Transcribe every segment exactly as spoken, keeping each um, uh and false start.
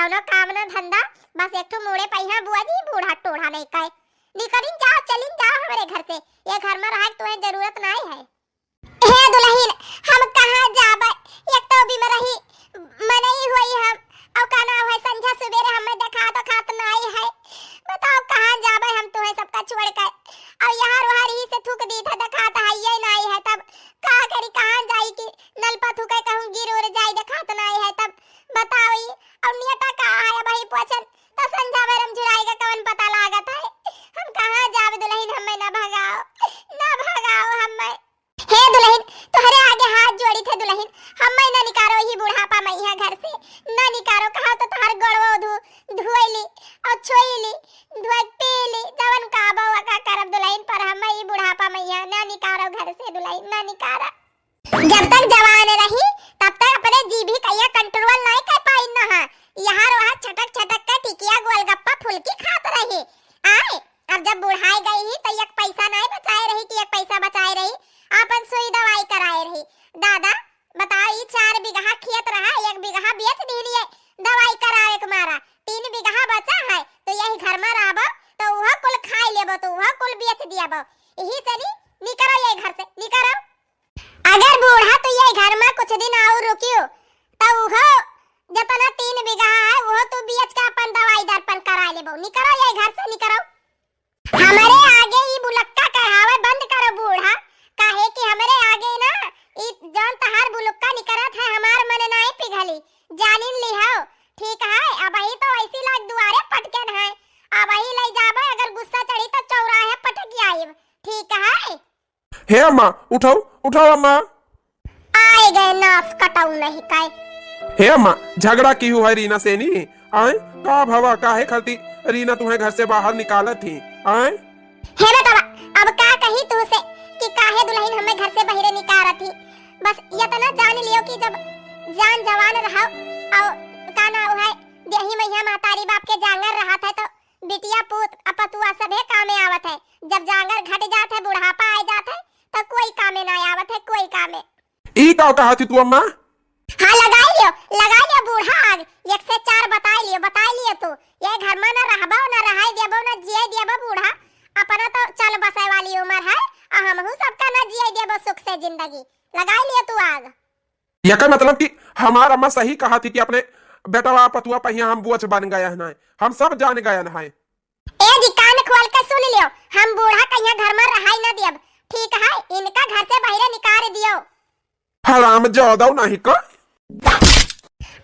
कौनो काम ना धंधा, बस एक ठो मूड़े पहिया बुआ जी, बूढ़ा टोढ़ा नहीं कहे। निकलिन जाओ, चलिन जाओ हमरे घर से, ये घर में रहे के तुहें जरूरत नहीं है। हे दुलहिन, हम कहाँ जाबे? एक तो बिमरही मनई होई हम, अउ का नाव है, संझा सुबेरे हमें देखात ओखात नाई है। बताओ, कहाँ जाबे हम तुहें सबका छोड़ के? अउ यार वार ही से थूक दीत है, देखात है ये नाई है, तब का करी, कहाँ जाई कि नलपा थूके कहूँ गिर उर जाई, देखात नाई है, तब बताओ ई। अउ नेटा का है, अब ही पोछन तो संझा भर हम झुराई का कौन पता लागत है। हम कहाँ जाबे दुलहिन, हमें ना भगाओ, ना भगाओ हमें। हे दुलहिन, तोहरे आगे हाथ जोड़ी थे दुलहिन, हमें ना निकारो ही बुढ़ापा में यहाँ घर से, ना निकारो। कहा तो तोहर गोड़वो धो, धोई ली अउ छोई ली, धोई पी ली, जवन कहबो वका करब दुलहिन, पर हमें ई बुढ़ापा में यहाँ ना निकारो घर से दुलहिन, ना निकारा। जब तक जवान रही, तब तक अपने जीभी कहिया कंट्रोल नहीं कर पाई ना। यहाँ वहाँ छटक छटक के टिकिया गोलगप्पा फुल्की खात रही। आए, अब जब बुढ़ाई गई ही, तो एक पैसा नहीं बचाए रही कि एक पैसा बचाए रही, आपन सुई दवाई कराए रही। दादा, बताओ, ई चार बीघा खेत रहा, एक बीघा बेच दिहलिए दवाई करावे के मारा, तीन बीघा बचा है, तो यही घर में रहबो, तो वह कुल खाई लेबो, तो वह कुल बेच दियाबो। यही से नी, निकरो ये घर से, निकरो। अगर बूढ़ा तू ये घर में कुछ दिन और रुकियो, तो उहो जतना तीन बीघा है, उहो तू बेच के अपन दवाई दर्पण करा लेबो। निकरो ये घर से, निकरो। हमरे आगे ई बुलक्का कढ़ावे बंद करो बूढ़ा, काहे कि हमरे आगे ना ई जौन तहार बुलक्का निकरत है, हमार मन नाई पिघली, जानिन लिहाओ। ठीक है, अबही तो ऐसी लाग दुआरे पटकेन है, अबही ले जाबो, अगर गुस्सा चढ़ी तो चौराहे पटक आइब। ठीक है। हे अम्मा, उठाओ, उठाओ अम्मा। आए गए नास कटाऊ नहीं काय। हे अम्मा, झगड़ा किहू है रीना से नी? आए, का भवा, काहे खातिर रीना तुहें घर से बाहर निकालत ही? आए? हे बेटवा, अब का कही तुहसे कि काहे दुलहिन हमें घर से बहिरे निकारत ही? बस यतना जान लियो कि जब जान जवान रहो, अउ का नाव है, देही मैया महतारी बाप के जांगर रहत है, तो बिटिया पूत आ पतुआ सभे कामे आवत है। जब जांगर घट जात है, बुढ़ापा आ जात है, तो कोई कामे ना आवत है, कोई कामे। ई का कहत ही तू अम्मा? हाँ, लगाई लियो, लगाई लियो बूढ़ा आग, एक से चार बताई लियो, बताई लियो तू। ये घर में ना रहबो, ना रहाई देबो, ना जिए देबो बूढ़ा। अपना तो चल बसे वाली उम्र है, आ हमहू सबका ना जिए देबो सुख से जिंदगी। लगाई लियो तू आग। एकर मतलब कि हमार अम्मा सही कहत ही कि अपने बेटवा पतुआ पहिया हम बोझ बन गए हैं, हम सब जान गए हैं। ए जी, कान खोल के सुन लियो, हम बूढ़ा कहिया घर में रहाई न दियब, ठीक है? इनका घर से बहिरे निकाल दियो। हराम जादा नहीं का?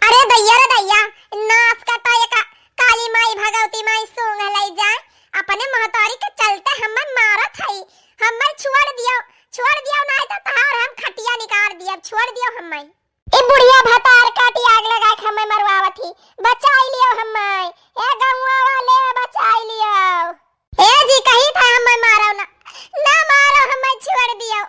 अरे दैया रे दैया, नास कटा एका काली माई भगवती माई सूंघ लई जाए, अपने महतारी के चलते हमें मारत हई, हमें छोड़ दियो, छोड़ दियो, नहीं तो तहार हम खटिया निकाल दियब, छोड़ दियो हमें। ई बुढ़िया भतार काटी आग लगा के हमें मरवावत ही। बचाई लियो हमें। ए गौवा वाले, बचाई लियो। ए जी, कही था हमें मारो ना। ना मारो, हमें छोड़ दियो।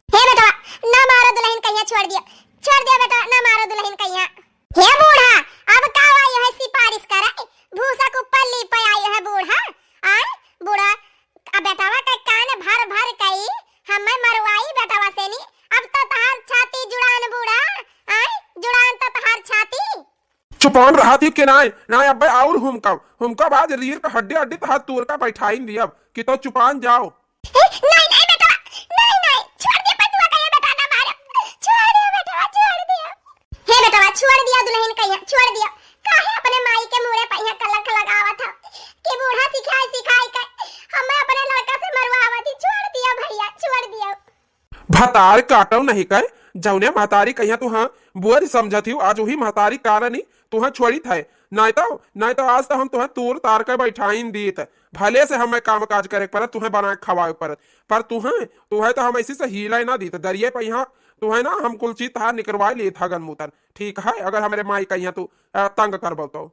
हे बेटवा, ना मारो दुलहिन कहिया, छोड़ दियो। छोड़ दियो बेटवा, ना मारो दुलहिन कहिया। हे बूढ़ा, अब का हुआ यह सिफारिश करे? भूसा के ऊपर लीपे आयो है बूढ़ा। आय, बूढ़ा, अब बेटवा के कान भर भर कई हमें मरवाई बेटवा से नी। अब तो तहार छाती जुड़ान बूढ़ा, आय, जुड़ान तो तहार छाती। चुपान रहत ही कि नाय, नाय अब्बे और हुमकब, हुमकब आज रीढ़ का हड्डी हड्डी तहार तोड़ का बैठाइन दियब कि तो चुपान जाओ। ए, नहीं, नहीं बेटवा, नहीं, नहीं, छोड़ दे पतुआ का ये बेटा ना मारो, छोड़ दे बेटवा, छोड़ दे। हे बेटवा, छोड़ दिया दुलहिन कहिया, छोड़ दिया। काहे अपने माई के मुड़े पहिया कलंक लगावत ह कि बूढ़ा सिखाई सिखाई के हमें अपने लड़का से मरवावत ही। छोड़ दिया भैया, छोड़ दिया। भतार काटो नहीं कहे, जौने महतारी कहिया तुहा बोझ समझत ही, आज वही महतारी कारण ही तुहा छोड़ित है। नहीं तो, नहीं तो आज तो हम तुहा तूर तार के बैठाइन दीत। भले से हमें काम काज करे के पड़त, तुहे बना के खवावे के पड़त, पर तुहे, तुहे तो हम ऐसी से हीले ना दीत। दरिये पहिया तुहे ना हम कुल चीज तहार निकरवाए लेत हगन मूतन। ठीक है, अगर हमरे माई कहिया तू, अ, तंग करबो तो।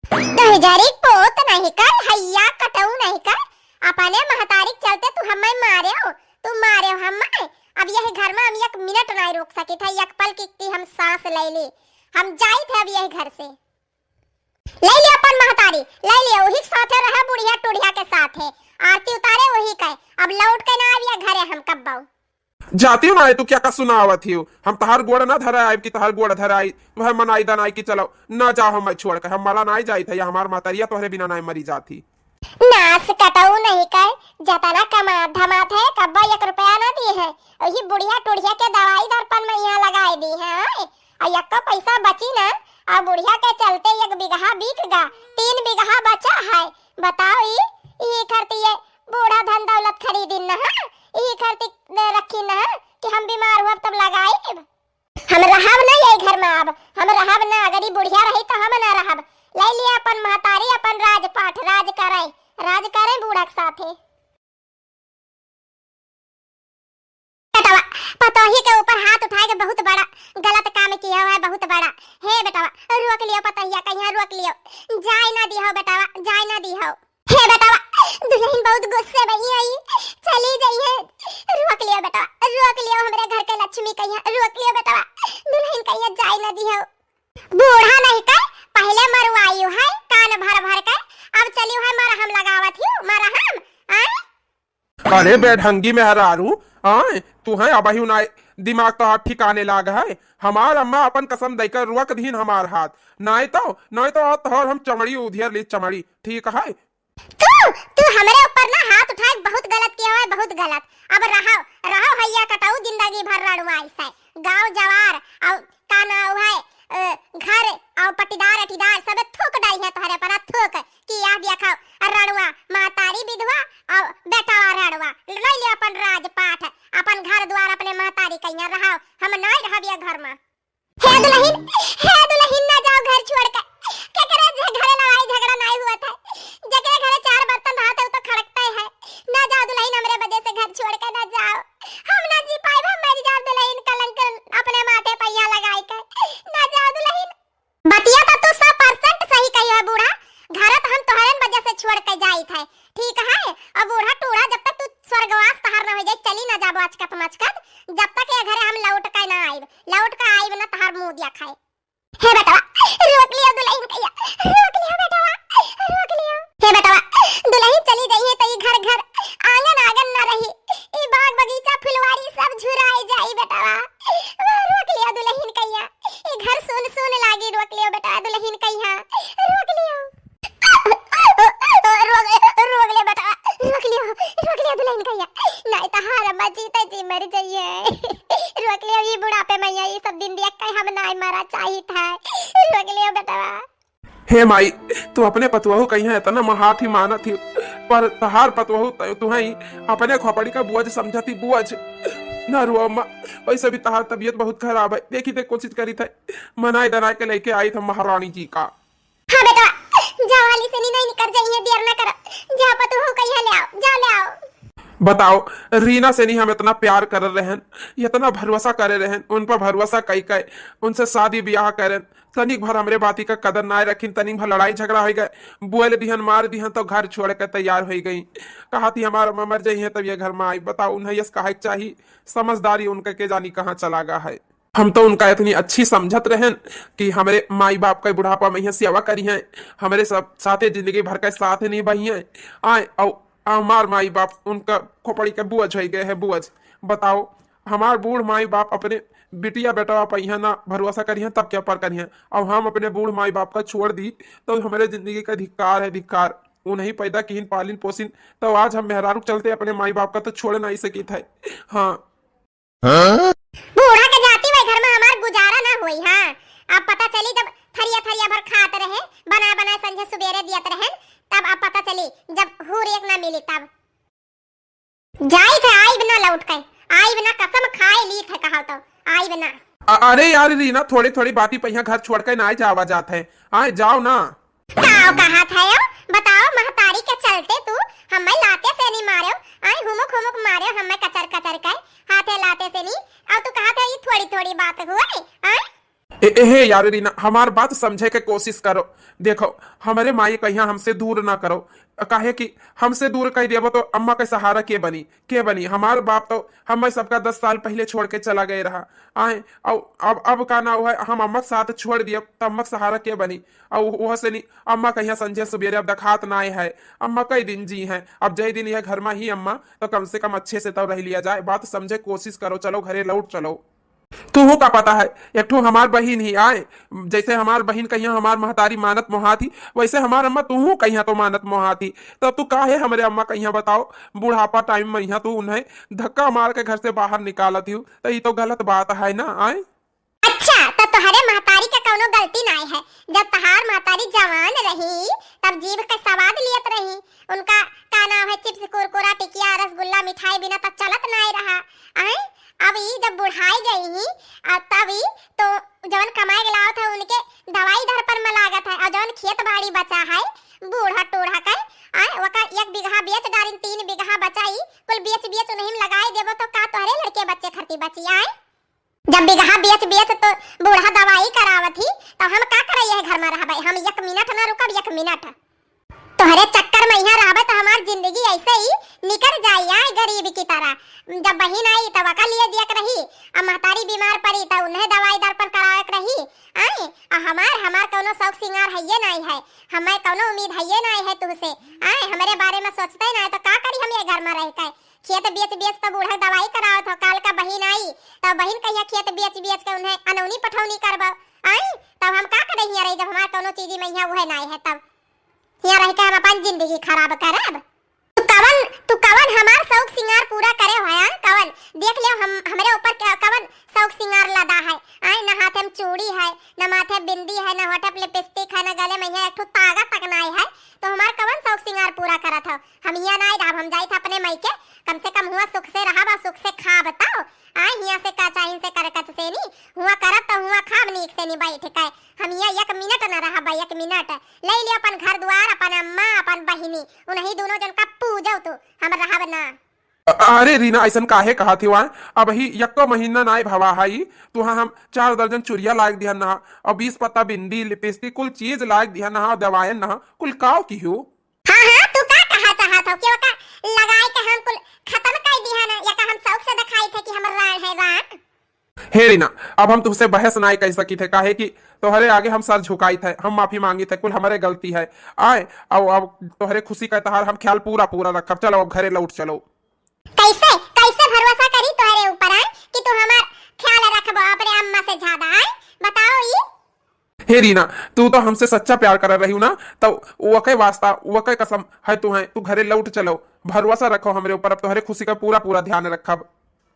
दहिजरी पोत नहीं कर, हैया कटऊ नहीं कर, अपने महतारी के चलते तू हमें मारे हो, तू मारे हो हमें। अब यही घर में हम एक मिनट नहीं रुक सकित है, एक पल की, की हम सांस ले ली। हम जाइत है अब यही घर से। ले लियो अपन महतारी, ले लियो, वही के साथे रहे, बुढ़िया टुढ़िया के साथे। आरती उतारे वही के, अब लौट के ना आविया घरे हम कब्बो। जातिउ नाहीं, तू का का सुनावत हिउ? हम तहार गोड़ ना धराइब कि तहार गोड़ धराई, तुहैं मनाई दनाई कि चलो, ना जाओ हम्मै छोड़ के, हम मला नाहीं जाइत है, या हमार महतरिया तोहरे बिना नाहीं मरी जात ही। नास कटऊ नहीं कर, जतना कमात धमात है, कब्बा एक रुपया ना दिहे है। वही बुढ़िया टुढ़िया के दवाई दर्पन मा इहाँ लगाए दिहे है, आय? अउ एक्को पैसा बची ना, अउ बुढ़िया के चलते एक बिगहा बिक गा, तीन बिगहा बचा है। बताओ ई, ई खरती ये बूढ़ा धन दौलत खरीदिन ना, ई खरती रखी ना कि हम बीमार हुअब तब लगाइब। हम रहब ना यही घर मा अब, हम रहब ना, अगर ई बुढ़िया रही तो हम ना रहब। लै लिया अपन महतारी, अपन राजपाट, राज करै, राज करै बूढ़ा के साथे। बेटवा, पतोही के ऊपर हाथ उठाए के बहुत बड़ा गलत काम किया है, बहुत बड़ा। हे बेटवा, रोक लियो पतोहिया, कहिया रोक लियो, जाए ना दिहो बेटवा, जाए ना दिहो। हे बेटवा, दुलहिन बहुत गुस्से में ही आई, चली जाइए। रोक लियो बेटवा, रोक लियो, हमरे घर के लक्ष्मी कहिया, रोक लियो बेटवा, दुलहिन कहिया जाए ना दिहो। बूढ़ा नहीं के पहिले मरवाई है कान भर भर के, अब चली है मरहम लगावत ही, मरहम, आय? अरे बेढंगी मेहरारू, आय, तुहैं अबहिउ नाहीं दिमाग तोहार ठिकाने लाग है। हमार अम्मा अपन कसम दैके रोक दिहिन हमार हाथ, नाहीं तो, नाहीं तो आज तोहार हम चमड़ी उधियर ली चमड़ी, ठीक है? तू, तू हमरे ऊपर ना हाथ उठाए, बहुत गलत किया है, बहुत गलत। अब रहो, रहो हैया कटऊ जिंदगी भर रड़ुआ ऐसे। गाँव जवार अउ का नाव है, अ, घर अउ पट्टीदार अटीदार सब थूक डाई है तोहरे पर, थूक कि यह देखो, रड़ुआ, महतारी विधवा अउ बेटवा रड़ुआ। लै लियो अपन राजपाट, अपन घर द्वार अपने महतारी कहिया रहो, हम नाहीं रहब ये घर मा। हे दुलहिन, हे दुलहिन, ना जाओ घर छोड़ के। केकरे जे घरे लड़ाई झगड़ा नाहीं हुआ था, जेकरे घरे चार बर्तन रहा था, वो तो खड़कते है। ना जाओ दुलहिन, हमरे वजह से घर छोड़ के ना जाओ। हम ना जी पाइब, हम मर जाब दुलहिन, कलंक अपने माथे पहिया लगाई के। ना जाओ दुलहिन। बतिया तो तू सौ percent सही कही है बूढ़ा, घर तो हम तोहरन वजह से छोड़ के जाइत है, ठीक है? अब बूढ़ा टूढ़ा जब तक तू स्वर्गवास तहार ना हो जाए, चली ना जाबो अचकत मचकत, जब तक ये घरे हम लौट के ना आइब, लौट के आइब ना तहार मुंह दिया खाए। हे बेटवा, रोक लियो दुलहिन कहिया, रोक लियो बेटवा, रोक लियो। हे बेटवा, दुलहिन चली जाइए तो ई घर घर, आंगन आंगन ना रही, ई बाग बगीचा फुलवारी सब झुराए जाई बेटवा। रोक लियो दुलहिन कहिया, ई घर सुन सुन लागी, रोक लियो बेटवा दुलहिन कहिया, रोक लियो। रोक, रोक ले बेटा, रोक लियो, रोक लियो दुलहिन कहिया। नाहीं तो हार अम्मा जीते जी मर जाइए। रोक लियो, ई बुढ़ापे मा ई सब दिन देख के हम नाहीं मरा चाहित है। रोक लियो बेटवा। हे माई, तू अपने पतोहू कहिया इतना महात ही मानत ही, पर तहार पतोहू त-, तुहैं अपने खोपड़ी का बोझ समझत ही, बोझ। ना रो अम्मा, वैसे भी तहार तबीयत बहुत खराब है। देखी देख कोशिश करी थे, मनाए दनाए के लेके आई थे महारानी जी का। हाँ बेटवा, जाओ हाली से नी, नहीं निकर जाइए, देर ना करो। जाओ पतोहू कहिया ले आओ, जाओ ले आओ। बताओ, रीना से नी हम इतना प्यार करे रहन, इतना भरोसा करे रहन, उन पर भरोसा कई कई, उनसे शादी ब्याह करन, तनिक भर हमरे बाती का कदर नाय रखिन, तनिक भर लड़ाई झगड़ा होइ गए, बोल दिहन, मार दिहन, तो घर छोड़ के तैयार होइ गई। कहा थी हमार अम्मा मर जाइए तब ये घर मा आई। बताओ, उन्हें यस कहा चाही, समझदारी उनका के जानी कहाँ चला गा है। हम तो उनका इतनी अच्छी समझत रहन कि हमरे माई बाप का बुढ़ापा मा इहाँ सेवा करिहैं, हमरे सब साथे जिंदगी भर का साथ निभाइहैं। आए, अउ हमार माई बाप उनका खोपड़ी के बोझ होइ गए हैं, बोझ। बताओ, हमार बूढ़ माई बाप अपने बिटिया बेटवा पर इहाँ ना भरोसा करिहैं, तब क्या पर करिहैं? अउ हम अपने बूढ़ माई बाप का छोड़ दी, तो हमरे जिंदगी का धिक्कार है, धिक्कार। उन्हीं पैदा किहिन, पालिन पोसिन, तो आज हम मेहरारू के चलते अपने माई बाप का तो छोड़ नहीं सकित है। हाँ। हाँ? बूढ़ा के जाति वही घर मा हमार गुजारा ना होई। हाँ, अब पता चली जब थरिया थरिया भर खात रहे, बना बना संझे सुबेरे दियत रहे, तब अब पता चली जब हूर एक ना मिली तब। जाई थे, आइब ना लौट के, आइब ना, कसम खाए ली थे कहा तो, आइब ना। अ-, अरे यार रीना, थोड़ी थोड़ी बाती पे यहाँ घर छोड़ के ना जावा जात है, आए जाओ ना। काव कहा था यो? बताओ, महतारी के चलते तू हमें लाते से नहीं मार्यो, आए हुमुक हुमुक मार्यो हमें कचर कचर के, हाथे लाते से नहीं, और तू कहा था ये थोड़ी थोड़ी बात हुए, आए? ए, ए, हे यार रीना, हमार बात समझे के कोशिश करो। देखो, हमरे माई कहिया हमसे दूर ना करो, काहे कि हमसे दूर कइ देबो तो अम्मा के सहारा के बनी, के बनी? हमार बाप तो हमें सबका दस साल पहिले छोड़ के चला गए रहा। आए, अब, अब, अब का नाव है, हम अम्मा के साथ छोड़ दियब, त अम्मा के सहारा के बनी? अउ वह से नहीं, अम्मा कहिया संझे सुबेरे अब देखात नाय है। अम्मा कई दिन जी हैं, अब जय दिन यह घर में ही अम्मा, तो कम से कम अच्छे से तो रह लिया जाए। बात समझे कोशिश करो, चलो घरे लौट चलो। तुहू का पता है, एक ठो हमार बहिन ही आए, जैसे हमार बहिन कहिया हमार महतारी मानत मोहात ही, वैसे हमार अम्मा तुहू कहिया तो मानत मोहात ही। तो तू काहे हमरे अम्मा कहिया बताओ, बुढ़ापा टाइम में यहाँ तू उन्हें धक्का मार के घर से बाहर निकालत ही, तो ये तो गलत बात है ना? आए, अच्छा, तो तोहरे महतारी के कौनो गलती नाय है। जब तहार महतारी जवान रही, तब जीभ के स्वाद लियत रही। उनका का नाव है, चिप्स, कुरकुरा, टिकिया, रसगुल्ला, मिठाई बिना तो चलत नाय रहा। आए, अब ई जब बुढ़ाई गई ही, आ, तब ई तो जवन कमाए के लावत है, उनके दवाई दर पर में लागत है, और जवन खेत बाड़ी बचा है, बूढ़ा टूढ़ा के, आए, ओका एक बीघा बेच डारिन, तीन बीघा बचा ई, कुल बेच बेच उन्हीं में लगाए देबो, तो का तोहरे लड़के बच्चे खरती बची? आए, जब बीघा बेच बेच तो बूढ़ा दवाई करावत ही, तो हम का करे यह घर में रहबे? हम एक मिनट ना रुकब, एक मिनट। तोहरे चक्कर में यहाँ रहबे तो हमार जिंदगी ऐसे ही निकल जाई, आए, गरीब की तरह। जब बहिन आई तब ओका लिए दिया के रही, अब महतारी बीमार पड़ी तब उन्हें दवाई दर्पण करावे के रही। आए, आ हमार, हमार कौनो शौक सिंगार हइये नाई है, हमें कौनो उम्मीद हइये नाई है तुमसे। आए, हमरे बारे में सोचते ना है तो का करी हम ये घर में रह के? खेत बेच बेच तो बूढ़ा दवाई करावत हो, काल का बहिन आई, तब बहिन कहिया खेत बेच बेच के उन्हें अनौनी पठौनी करबो। आई, तब हम का करे हियाँ रही, जब हमार कौनो चीजी में हियाँ उहे नाई है, तब हियाँ रह के हम अपन जिंदगी खराब करब? तू कवन, तू कवन हमार शौक सिंगार पूरा करे हो, आय? कवन? देख ले हम, हमरे ऊपर क-, कवन शौक सिंगार लदा है? आय, ना हाथे में चूड़ी है, ना माथे बिंदी है, ना होठे पे लिपस्टिक है, ना गले में हियाँ एक ठो तागा तक नाई है, तो हमार कवन शौक सिंगार पूरा करत हो? हम हियाँ नाई रहब, हम जाइत है अपने मायके। कम से कम हुआँ सुख से रहब और सुख से खाब तब। आए, हियाँ से का चाहिन से करकच से नी, हुआँ करब तो हुआँ खाब नीक से नी बैठ के। हम हियाँ एक मिनट न रहब, एक मिनट। ले लियो अपन घर दुआर, अपन अम्मा, अपन बहिनी, उन्हीं दोनों जन का पूजो तू, हम रहब ना। अ-, अरे रीना, ऐसन काहे कहत ही? आए, अबही यक्को महीना नाई भवा है, तुहा हम चार दर्जन चुरिया लाग दिहन नहा, और बीस पत्ता बिंदी, लिपस्टिक, कुल चीज लाग दिहन नहा, दवायन नहा, कुल काव किहू? हाँ, हाँ, तू का कहा चाहत हो कि ओका लगाई के हम कुल खत्म कर दिया ना, या का हम शौक से दिखाई थे कि हम राण है, राण? हे रीना, अब हम तुमसे बहस नाई कर सकी थे, काहे कि तोहरे आगे हम सर झुकाई थे, हम माफी मांगी थे, कुल हमरे गलती है। आए, अब, अब तोहरे खुशी का तहार हम ख्याल पूरा, पूरा रखब। चलो, अब घरे लौट चलो। कैसे, कैसे भरोसा करी तोहरे ऊपर, आए, कि तू हमार ख्याल रखबो अपने अम्मा से ज्यादा, आए? बताओ ई। हे रीना, तू तो हमसे सच्चा प्यार कर रही हूँ ना, तो वके वास्ता, वके कसम है तू है, तू घरे लौट चलो, भरोसा रखो हमरे ऊपर, अब तोहरे खुशी का पूरा पूरा ध्यान रखब।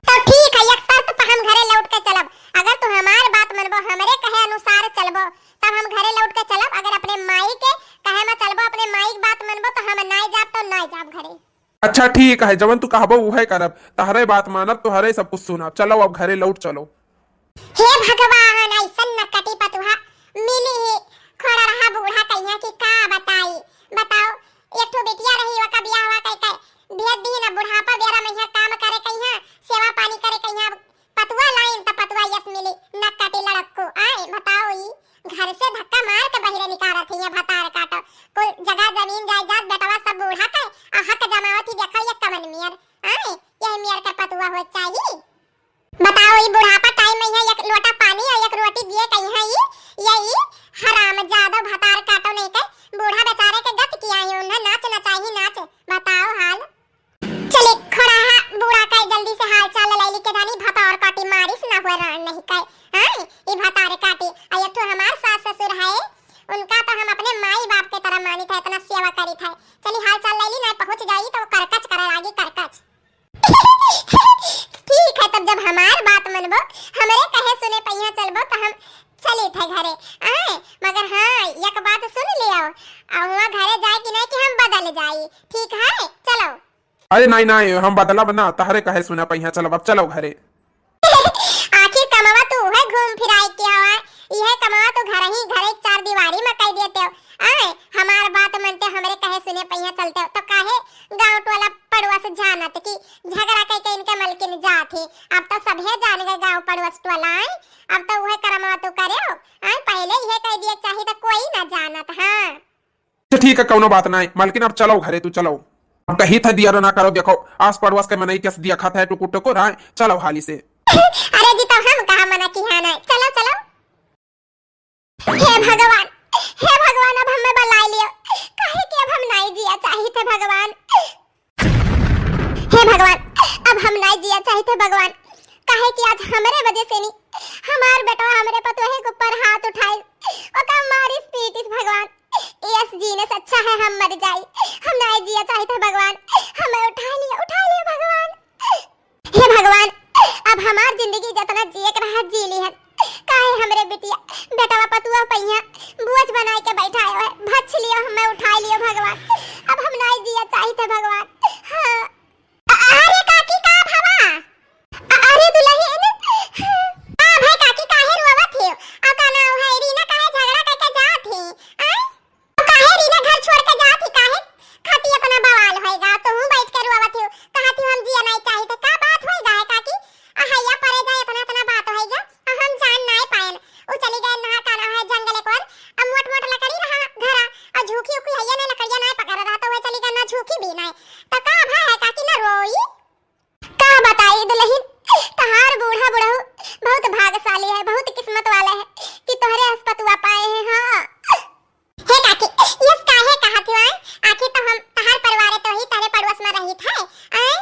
तो ठीक है, एक शर्त पर हम घरे लौट के चलब, अगर तू हमार बात मनबो, हमरे कहे अनुसार चलबो, तब हम घरे लौट के चलब। अगर अपने माई के कहे में चलबो, अपने माई की बात मनबो, तो हम नाई जाब, तो नाई जाब घरे। अच्छा ठीक है, जवन तू कहबो उहे करब, तहरे बात मानब, तोहरे सब कुछ सुनब। चलो अब घरे लौट चलो। हे भगवान, ऐसन नकटी पतुहा मिली ही, खोड़ा रहा बूढ़ा कहिया कि का बताई। बताओ, एक ठो बिटिया रही, ओका बियाहवा कई के भेज दी ना, बुढ़ापा बेरा में यहाँ काम करे कहिया, सेवा पानी करे कहिया, पतुआ लाइन त पतुआ यस मिली, नकटी लड़क्कू। आए, बताओ ई, घर से धक्का मार के बहिरे निकारत ही, भतार काटो। कुल जगह जमीन जायदाद बेटवा सब बूढ़ा के, आ हक जमावत ही, देखो ये कवन मियर। आए, यही मियर के पतुआ हो चाही। बताओ, ई बुढ़ापा टाइम में यहाँ एक लोटा पानी और एक रोटी दिए कहीं है ई, ये ई हरामजादो भतार काटो नहीं के, बूढ़ा बेचारे के गत किया है, उन्हें नाच नचाही नाच। बताओ हाल। चली, खोड़ाहा बूढ़ा का जल्दी से हाल चाल लैली के जानी भतार काटी मारिस ना हुए रान नहीं के। हाँ, ई भतार काटी। आ एक ठो हमार सास ससुर है, उनका तो हम अपने माई बाप के तरह मानित है, इतना सेवा करित है। चली, हाल चाल लैली ना, पहुँच जाई तो करकच करे लागी, करकच। ठीक है, तब जब हमार बात मनबो, हमरे कहे सुने पहिया चलबो, तो हम चलित है घरे। आए, मगर हाँ, एक बात सुन लियो, आ हुआं घरे जाए कि नहीं कि हम बदल जाई। ठीक है, चलो। अरे नाई, नाई, हम बदलब ना, तहरे कहे सुना पहिया चलब, अब चलो घरे। आखिर कमावा तू उहे घूम फिराए के हवा, इहे कमावा तू घर ही, घरे चार दीवारी में कह देते हो। आए, हमार बात मनते, हमरे कहे सुने पहिया चलते हो, तो काहे गाँव टोला पड़ोस जानत कि झगड़ा कह के इनके मलकिन जात ही? अब तो सभे जान गए गाँव पड़ोस टोला, आए, अब तो उहे करमवा तू करे हो। कोई ना जानत, हाँ। अच्छा ठीक है, कौनो बात नाई। मालकिन अब चलो घरे, तू चलो। अब कही था दिया ना करो, देखो आस पड़ोस के मनई कस दिया खाता है टुकुर टुकुर, हाँ, चलो हाली से। अरे जी, तो हम कहाँ मना की है ना, चलो चलो। हे भगवान, हे भगवान, अब हमें बलाई लियो, काहे कि अब हम नाई जिया चाहित है भगवान। हे भगवान, अब हम नाई जिया चाहित है भगवान, काहे कि आज हमरे वजह से नी हमार बेटवा हमरे पतोहे के ऊपर हाथ उठाई, ओका मारिस पीटिस भगवान। यस जीने से अच्छा है हम मर जाई, हम नाई जिया चाहित है भगवान, हमें उठा लियो, उठा लियो भगवान। हे भगवान, अब हमार जिंदगी जतना जिए के रहा जी लिहन, काहे हमरे बिटिया बेटवा पतुआ पहिया बोझ बनाए के बैठाए है, भछ लियो हमें उठाए लियो भगवान, अब हम नाई जिया चाहित है भगवान। हाँ। अ-, अरे काकी का भवा? अ-, अरे दुलहिन, का भाई काकी काहे रोवत हियो? आ का नाव है रीना काहे झगड़ा करके जात ही? आय? काहे रीना घर छोड़ के जात ही, काहे खाती अपना बवाल होएगा? तू बैठ के रोवत हियो, कहत हियो हम जिया नाई चाहित है, का बात होएगा है काकी? अहैया परे जाए इतना इतना बात होएगा, आ हम जान नाई पाएन। उ चली गए नहा का नाव है जंगल एक ओर, अब मोट मोट लकड़ी रहा घरा, और झूठी उखी हैया ने लकड़िया नाई पकड़ रहा, तो वह चली गए ना झूठी भी नाई, तो का भा है काकी ना रोई? का बताई दुलहिन, तहार बूढ़ा बुढ़ऊ बहुत भाग्यशाली है, बहुत किस्मत वाला है कि तोहरे अस पतुआ पाए हैं। हाँ। हे काकी, यस काहे कहत हो आय? आखिर तो हम तहार परिवार तो ही तहरे पड़ोस में रहित है। आय?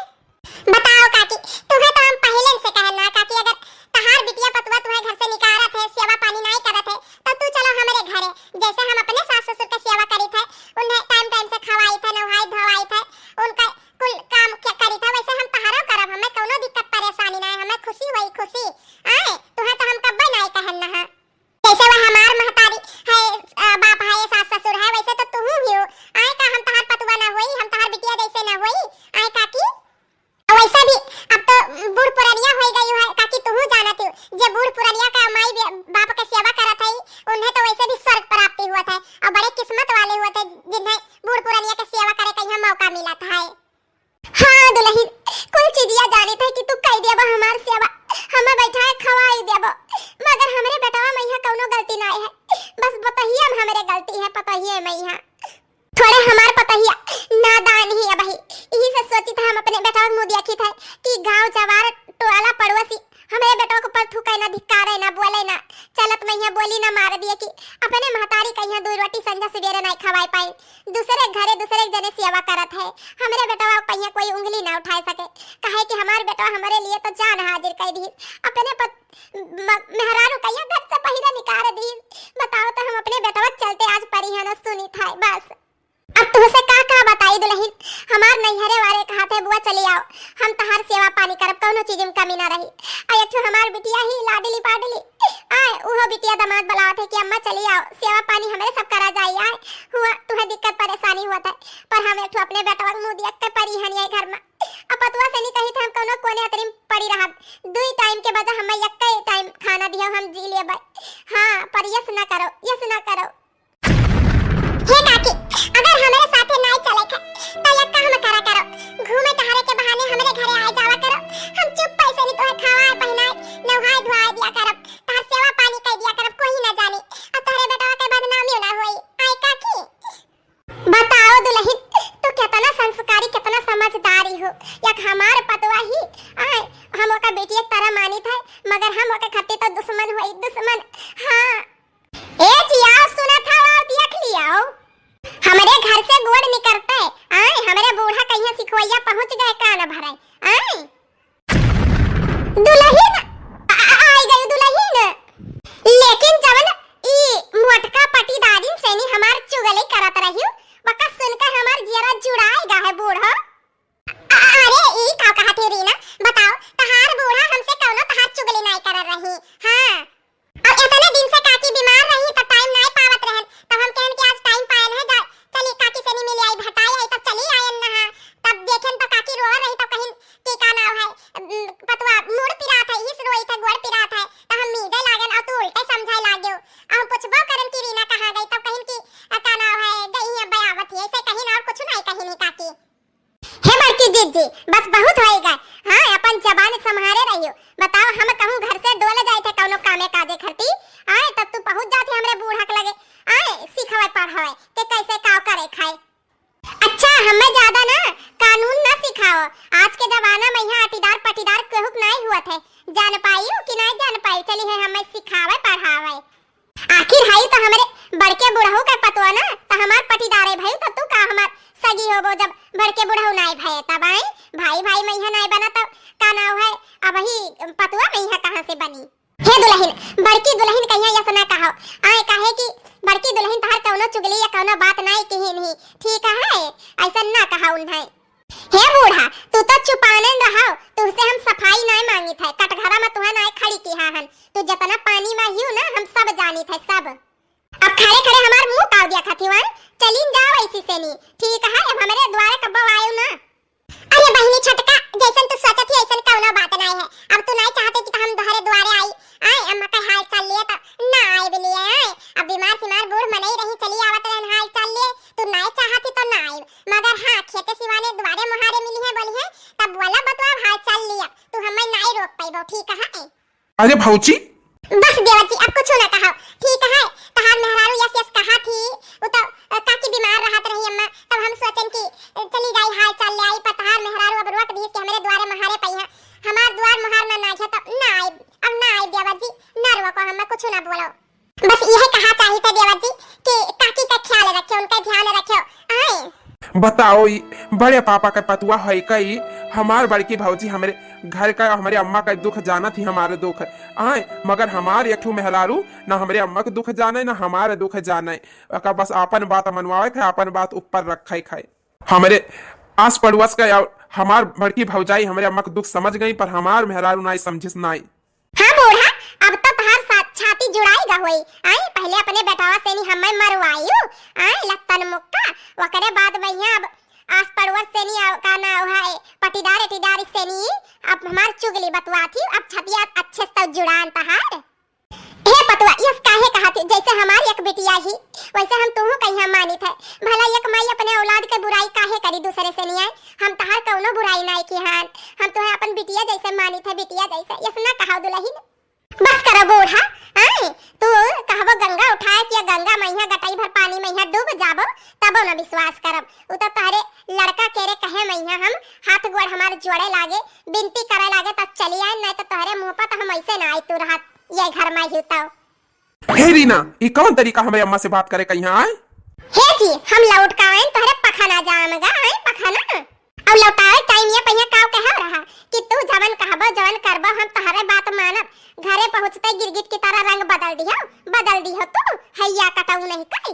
बताओ काकी, तुम्हें तो हम पहले से कहन ना काकी, अगर तहार बिटिया पतुआ तुम्हें घर से निकारत है, सेवा पानी नाई करत है, तो तू चलो हमरे घरे। जैसे हम अपने सास ससुर के सेवा करित है, उन्हें टाइम टाइम से खवाइत है, नहाइत धोवाइत है, उनका कुल काम के करित है, वैसे हम तहारो करब, हमें कौनो दिक्कत परेशानी ना है, हमें खुशी होई खुशी। आए, तुहे तो हम कब्बे नाई कहन ना है। जैसे वह हमार महतारी है, अ, बाप है, सास ससुर है, वैसे तो तुहू ही हो। आए का हम तहार पतुआ ना होई, हम तहार बिटिया जैसे ना होई। आए काकी, वैसे भी अब तो बूढ़ पुरनिया होई गई है काकी, तुहू जानत हो, जे बूढ़ पुरनिया का माई बे-, बाप के सेवा करत है, उन्हें तो वैसे भी स्वर्ग प्राप्ति हुआ था, और बड़े किस्मत वाले हुआ थे जिन्हें बूढ़ पुरनिया के सेवा करे का यहाँ मौका मिला था। हाँ दुलहिन, कुल चीजिया जानित है कि तू कई देबो हमार सेवा, हमें बैठाए खवाई देबो, मगर हमरे बेटवा में यहाँ कौनो गलती नाई है, बस पतोहिया में हमरे गलती है, पतोहिया में यहाँ। थोड़े हमार पतोहिया नादान ही अबही, यही से सोचित है हम अपने बेटवा के मुँह देखित है कि गाँव जवार टोला पड़ोसी हमरे बेटवा के ऊपर थूके ना, धिक्कारे ना, बोले ना, चलत में यहाँ बोली ना मार दिए कि अपने महतारी का यहाँ दो रोटी संझा सवेरे नाई खवाए पाई। दूसरे घरे दूसरे जने सेवा करत है, हमरे बेटवा पहिया कोई उंगली ना उठाए सके, काहे कि हमार बेटवा हमरे लिए तो जान हाजिर कर दी, अपने पत-, म-, मेहरारू कहिया घर से पहिरे निकाल दी। बताओ तो हम अपने बेटवा के चलते आज परी है ना सुनी था बस। अब तुहसे का का बताई दुलहिन, हमार नैहरे वाले कहा थे बुआ चली आओ, हम तहार सेवा पानी करब, कौनो चीज में कमी ना रही। आ एक ठो हमार बिटिया ही लाडली पाडली, आए, उहो बिटिया दामाद बुलावत है कि अम्मा चली आओ, सेवा पानी हमरे सब करा जाई। आए, हुआ तुहे दिक्कत परेशानी हुआ था, पर हम एक ठो अपने बेटवा के मुँह दिया के परी हन ये घर में। अब पतुआ से नहीं कही थे हम कौनो कोने अतरी में पड़ी रहब। दुई टाइम के बजाय हमें एक टाइम खाना दियो, हम जी लेबै। हाँ, पर यस ना करो, यस ना करो। हे काकी, अगर हमरे साथे नाई चले के, तो एक काम करा करो, घूमे टहरे के बहाने हमरे घरे आए जावा करो। हम चुप पैसे नहीं तोहे खावाए पहिनाए, नहाए धोआए दिया करब, तोहर सेवा पानी कर दिया करब, कोई ना जानी, और तोहरे बेटवा के बदनामी ना होई। आए काकी? बताओ दुलहिन, तू कितना संस्कारी, कितना समझदारी हो। एक हमार पतवा ही, आए, हम ओका बेटी एक तरह मानित है, मगर हम ओके खातिर तो दुश्मन होई, दुश्मन। हाँ। ए जिया, सुनत हवा, देख लियाओ। हमरे घर से गोड़ निकरते, आए, हमरे बूढ़ा कहिया सिखवैया पहुँच गए कान भरे, आए। दुलहिन, आ, आ, आई गई दुलहिन। लेकिन जवन ई मोटका पटीदारिन से नी हमार चुगली करत रही, वका सुनकर हमार जियरा जुड़ाए गा है बूढ़ा। अरे, ई का कहत ही रीना? बताओ, तहार बूढ़ा हमसे कौनो तहार चुगली नाई करत रही। हाँ। अब इतने दिन से काकी बीमार रही, तो टाइम नाई पावत रहन, तब हम कहन कि आज टाइम पाएन है, जा, चली काकी से नी मिले आई, भेटाई आई, तब चली आयन नहा। तब देखेन तो काकी रोवत रही, तब कहिन कि का नाव है, उम, पतवा मूड़ पिरात है, हिस रोई थे, गोड़ पिरात है, तो हम मीजे लागन और तू उल्टे समझाए लाग्यो। और हम पूछबो करन कि रीना कहाँ गई, तब कहिन कि, अ, का नाव है, गई है, अब आवत ही, ऐसे कहिन और कुछ नाई कहिन ही काकी। हे बड़की जिज्जी, बस बहुत होइगा। हाँ, अपन जबान संभारे रहियो। बताओ, हम कहूँ घर से डोल जाए थे कौनो कामे काजे खरती, आए, तब तू पहुँच जाते हमरे बूढ़ा के लगे। आए, चुगली या कौनो बात नाई किहिन ही, ठीक है? ऐसन ना कहा उन्हें। हे बूढ़ा, तू तो चुपानन रहो, तुहसे हम सफाई नाई मांगित है, कटघरा में तुहे नाई खड़ी किहा हन, तू जतना पानी में हियो ना, हम सब जानित है, सब। अब खड़े खड़े हमार मुंह काव दिया खाती वन, चलिन जाओ ऐसी सेनी, ठीक है? अब हमरे द्वारे कब्बो आयो ना। अरे बहिनी छोटका, जैसन तू सोचत ही ऐसन कौनो बात नाई है। अब तू नाई चाहते कि हम तोहरे दुआरे आई, आए अम्मा का हाल चाल लिए तो ना आए भी लिए आए। अब बीमार सीमार बूढ़ मनई रही चली आवत रहन हाल चाल लिए, तू नाई चाहती तो ना आए। मगर हाँ, खेते सिवाने दुआरे मुहारे मिली है बोली है, तब बोला बतवा हाल चाल लिया, तू हमें नाई रोक पाइबो, ठीक है? अरे भौजी। बस देवर जी, अब कुछ ना कहो, ठीक है? तहार मेहरारू यस यस कहा थी, वो तो, अ, काकी बीमार रहत रही अम्मा, तब हम सोचन कि, अ, चली जाई हाल चाल ले आई, पर तहार मेहरारू अब रोक दी कि हमरे द्वारे मुहारे पई है। हमार द्वार मुहार ना नाझे तो ना आई, अब ना आई देवर जी, ना रोको, हमें कुछ ना बोलो। बस यह कहा चाहिए था देवर जी कि काकी का ख्याल रखे, उनका ध्यान रखे, आए। बताओ, ई बड़े पापा के पतुआ है कई, हमार बड़की भौजी हमरे घर का, हमरे अम्मा का दुख जानत ही, हमारे दुख, आए, मगर हमार एक ठो मेहरारू ना हमरे अम्मा के दुख जाने, ना हमारे दुख जाने। ओका बस आपन बात मनवावे के, आपन बात ऊपर रखे के। हमरे आस पड़ोस का और हमार बड़की भौजाई हमरे अम्मा के दुख समझ गई, पर हमार मेहरारू नाई समझिस नाई। हाँ बूढ़ा, अब तो तहार सा-, छाती जुड़ाई गा होई। आई, पहले अपने बेटावा से नी हमें मरवायु, आई, लत्तन मुक्का, ओकरे बाद भैया अब आस पड़ोस से नी, आ, का ना है, पटीदार एटीदार से नी, अब हमार चुगली बतुआ थी, अब छतिया अच्छे से तो जुड़ान तहार। हे पतुआ, यस काहे कहा थी, जैसे हमार एक बिटिया ही, वैसे हम तुहू कहिया मानित है। भला एक माई अपने औलाद के बुराई काहे करी दूसरे से नी आए? हम तहार कौनो बुराई नाई किहान, हम तुहे अपन बिटिया जैसे मानित है, बिटिया जैसे। यस ना कहा दुलहिन। बस करो बूढ़ा, आए, तू कहबो गंगा उठाए कि गंगा मैया गटई भर पानी मैया डूब जाबो, तबो न विश्वास करब। उ तो तोहरे लड़का केरे कहे मैया हम हाथ गोड़ हमार जोड़े लागे, बिनती करे लागे, तब चली आए, नहीं तो तोहरे मुंह पर तो हम ऐसे ना आई तू रहत ये घर में ही तो। हे रीना, ई कौन तरीका हमरे अम्मा से बात करे कहिया आए? हे जी, हम लौट का आए, तोहरे पखाना जाम गा, आए पखाना। अब लौटावे टाइम ये पहिया काव कहे रहा कि तू जवन कहबो, जवन करबो, हम तहरे बात मानब। घरे पहुँचते गिरगिट की तरह रंग बदल दिहो, बदल दिहो तू, हैया कटाऊ नहीं कई।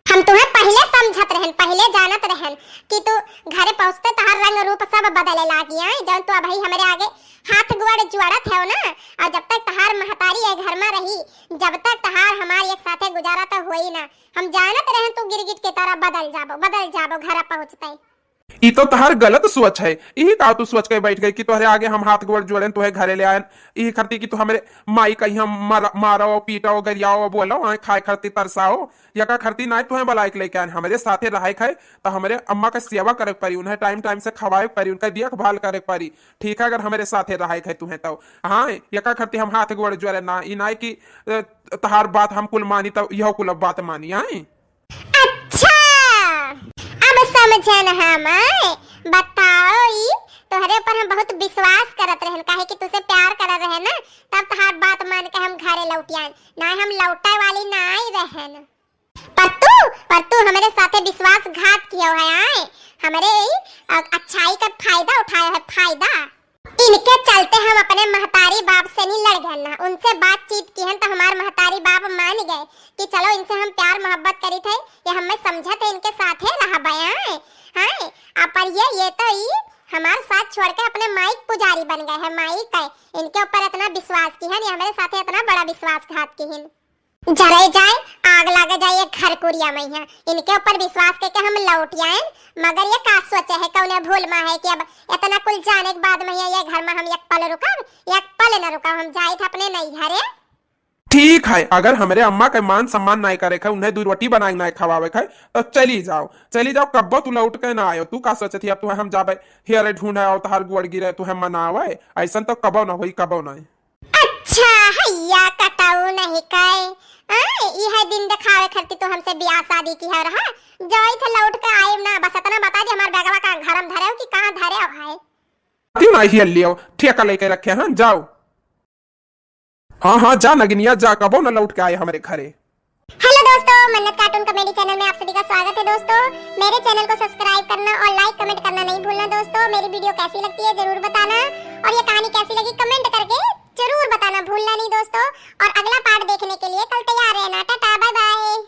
हम तुहे पहिले समझत रहन, पहिले जानत रहन कि तू घरे पहुँचते तहार रंग रूप सब बदले लागी, आए, जवन तू अबही हमरे आगे हाथ गोड़ जोड़त हो ना, और जब तक तहार महतारी ए घर में रही, जब तक तहार हमार एक साथे गुजारा तो होई ना। हम जानत रहन तू गिरगिट की तरह बदल जाबो, बदल जाबो घर पहुँचते। ई तो तहार गलत सोच है। इही का तू सोच के बैठ गई कि तोहरे आगे हम हाथ गोड़ जोड़ेन, तोहे घरे ले आएन, इही खरती कि तू हमरे माई कहिया मार-, मारो, पीटो, गरियाओ, बोलो, आए खाए खरती तरसाओ, यका खरती नाय तोहे बुलाए के लेके आएन। हमरे साथे रहे के है, तो हमरे अम्मा के सेवा करे के पड़ी, उन्हें टाइम टाइम से खवाए के पड़ी, उनका देखभाल करे के पड़ी। ठीक है, अगर हमरे साथे रहे के है तुहें तो। हाँ, यका खरती हम हाथ गोड़ जोड़े ना, ई नाय कि, अ, तहार बात हम कुल मानी, तो यह कुल बात मानी, आए? अच्छा, अब समझन हम, आए। बताओ, ई तोहरे ऊपर हम बहुत विश्वास करत रहन, काहे कि तुसे प्यार करत रहन ना, तब तहार बात मान के हम घरे लौट आएन। ना, हम लौटे वाली नाई रहन। पर तू, पर तू हमरे साथे विश्वासघात कियो है, आए। हमरे ई, अ, अच्छाई का फायदा उठायो है, फायदा। इनके चलते हम अपने महतारी बाप से नी लड़ गए ना, उनसे बातचीत किहन तो हमार महतारी बाप मान गए कि चलो इनसे हम प्यार मोहब्बत करी थे, ये हमें समझत है, इनके साथे रहबे, आए, हाँ, आ पर ये, ये तो ई हमार साथ छोड़ के अपने माई के पुजारी बन गए हैं, माई के, इनके ऊपर इतना विश्वास किहन, ये हमरे साथे इतना बड़ा विश्वासघात किहन। जरे जाए, आग लागे जाए, ये घर कुरिया में है। इनके ऊपर विश्वास करके हम लौट आएन, मगर ये का सोचे है, कौने भूल में है कि अब इतना कुल जाने के बाद में ये, ये घर में हम एक पल रुकब, एक पल न रुकब, हम जाइत अपने नैहरे। ठीक है, अगर हमरे अम्मा के मान सम्मान नाय करे के, उन्हें दू रोटी बनाए नाय खवावे के, तो चली जाओ, चली जाओ, कब्बो तू लौट के ना आयो। तू का सोचत ही अब तू हम जाबे हेरे ढूंढे और तहार गोड़ गिरे तू हम मनावे, ऐसन तो कबो ना होई, कबो ना। अच्छा, हैया कटाऊ नहीं कहे। आ, ई है दिन दिखावे खातिर तू हमसे बियाह शादी की है रहा। जाई थे लौट के आए ना, बस इतना बता दे हमार बैगवा का घर में धरे हो कि कहाँ धरे हो है। क्यों ना हियल लियो, ठेका लेके रखे हैं, जाओ। हाँ, हाँ, जा नगिनिया, जा, कबो ना लौट के आए हमरे घरे। हेलो दोस्तों, मन्नत कार्टून कॉमेडी चैनल में आप सभी का स्वागत है दोस्तों। मेरे चैनल को सब्सक्राइब करना और लाइक कमेंट करना नहीं भूलना दोस्तों। मेरी वीडियो कैसी लगती है जरूर बताना, और ये कहानी कैसी लगी कमेंट करके जरूर बताना भूलना नहीं दोस्तों। और अगला पार्ट देखने के लिए कल तैयार रहना। Tata, bye bye.